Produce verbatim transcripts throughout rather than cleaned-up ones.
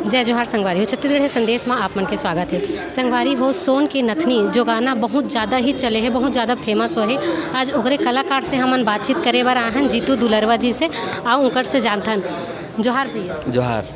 जय जोहार संगवारी हो, छत्तीसगढ़ के संदेश में आप मन के स्वागत है। संगवारी हो, सोन के नथनी जो गाना बहुत ज़्यादा ही चले है, बहुत ज़्यादा फेमस हो है, आज ओकरे कलाकार से हमन बातचीत करे बर आए हन, जीतू दुलरवा जी से। आओ उनकर से जानथन। जोहार भैया। जोहार।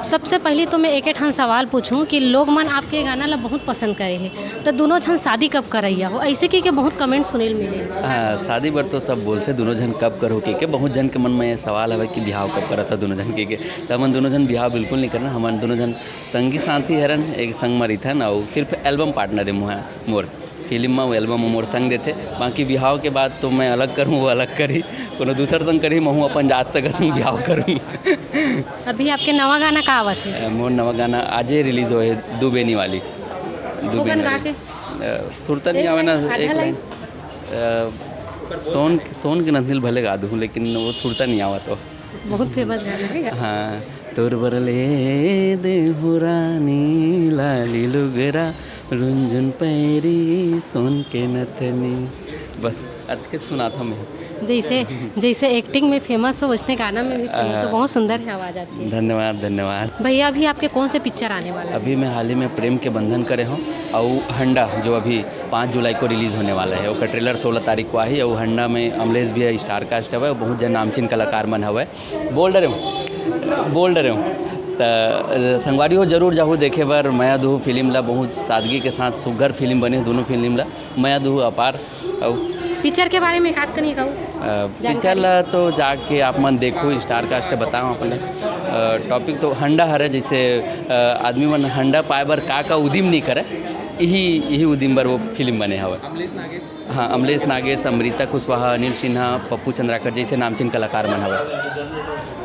सबसे पहले तो मैं एक ठन सवाल पूछूं कि लोग मन आपके गाना ला बहुत पसंद करे है, तो दोनों झन शादी कब करैया हो, ऐसे कह के बहुत कमेंट सुने ल मिले। हाँ, शादी बर तो सब बोलथे, दोनों झन कब करहू कह के। बहुत झन के मन में ये सवाल हवे कि बिहाव कब करत हो दोनों झन कह के। तो हमन दोनों झन बिहाव बिल्कुल नहीं करना, हमन दोनों झन संगी साथी हरन, एक संग म रहिथन, अउ सिर्फ एल्बम पार्टनर है मुहा मोर। फिल्म में वो एल्बम में मोर संग देथे, बाकी बिहाव के बाद तो मैं अलग करूँ, वो अलग करी, कोनो दूसर संग करी, महूँ अपन जात सगा संग बिहाव करूँ। अभी आपके नवा गाना का आवत है? अ, मोर नवा गाना आजे रिलीज होए, दू बेनी वाली। दू वो बेनी गाना वाली। गा के? अ, सुरता नहीं एक आवे ना, आधा एक लाइन। लाइन। अ, सोन, सोन के नथनी ल भले गा दूँ, लेकिन वो सुरता नहीं आवा तो। बहुत फेमस गाना है। हाँ, तोर बर ले दे हो रानी लाली लुगरा, रुंझुन पैरी सोन के नथनी। बस अतके सुनाथों मैं। जैसे, जैसे एक्टिंग में फेमस हो, वैसने गाना में भी फेमस हो। हाँ। बहुत सुंदर है आवाज़ आपकी। धन्यवाद, धन्यवाद। भैया, अभी आपके कौन से पिक्चर आने वाले हैं? अभी मैं हाल ही में प्रेम के बंधन करे हूँ, अउ हंडा जो अभी पाँच जुलाई को रिलीज होने वाला है, ओकर ट्रेलर सोलह तारीख को आही। अउ हंडा में अमलेश भैया स्टार कास्ट हवय, बहुत जन नामचीन कलाकार मन हवय। बोल डरे हूँ, बोल डरे हूँ। त, अ, संगवारी हो, जरूर जाहू देखे बर मया दुहू फिल्म ला। बहुत सादगी के साथ सुघर फिल्म बने हे दोनों फिल्म ला, मया दुहू अपार। अउ पिक्चर के बारे में एक आध कनी कहू। अ, जानकारी। पिक्चर ला तो जाके आप मन देखो, स्टार कास्ट बताओ अपने। अ, टॉपिक तो हंडा हरे, जैसे, अ, आदमी मन हंडा पाए बर का का उदिम नहीं करे, यही, यही उदिम बर वो फिल्म बने हवय। हाँ, अमलेश नागेश, अमृता कुशवाहा, अनिल सिन्हा, पप्पू चंद्राकर जैसे नामचीन कलाकार मन हवय।